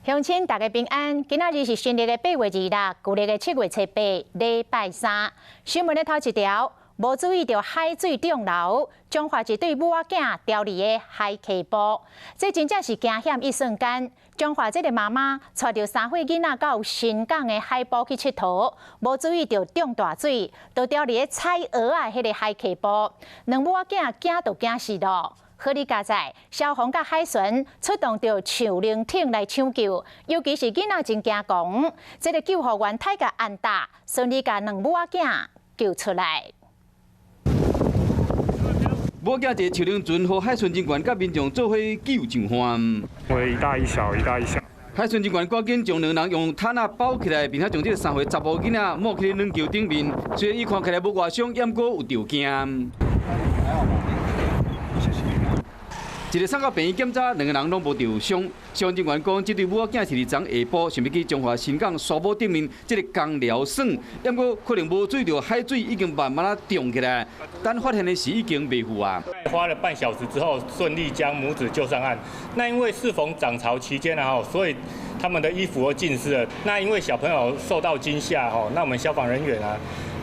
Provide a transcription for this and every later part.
鄉親大家平安，今仔日是新曆的8月2日，舊曆的7月初八，禮拜三。新聞的頭一條，無注意著海水漲流，彰化一對母仔囝牢佇个海溪埔，這真正是驚險一瞬間。彰化這个媽媽帶著3歲囡仔到新港的海埔去𨑨迌，無注意著漲大水，就牢佇个採蚵仔彼个海溪埔，兩母仔囝驚都驚死囉。好佳哉，消防佮海巡出動著樹靈艇來搶救，尤其是囡仔真驚狂，這个救護員太共按打，順利共兩母仔囝救出來。母仔坐樹靈船，予海巡人員佮民眾做伙救上岸。為一大一小，一大一小。海巡人員趕緊將兩人用毯仔包起來，並且將這个3歲查埔囡仔摸去軟橋頂面。雖然伊看起來無外傷，猶閣有著驚。一个送到病院檢查，兩个人攏無著傷。消防人員講，這對母仔囝是佇昨下晡想欲去彰化新港沙埔頂面這个工寮耍，猶閣可能無注意著海水已經慢慢仔漲起來，等發現的時已經袂赴啊。花了半小時之後，順利將母子救上岸。那因為適逢漲潮期間啊，所以他們的衣服都浸濕了。那因為小朋友受到驚嚇，吼，那我們消防人員啊，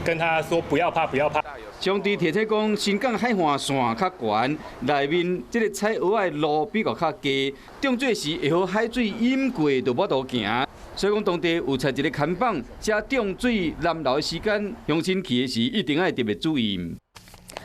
跟他說不要怕，不要怕。上帝提醒講，新港海岸線較懸，內面這个採蚵仔的路比較較低，漲水時會予海水淹過，就無法度行。所以講當地有設一个看板，寫漲水南流的時間，鄉親去的時一定愛特別注意。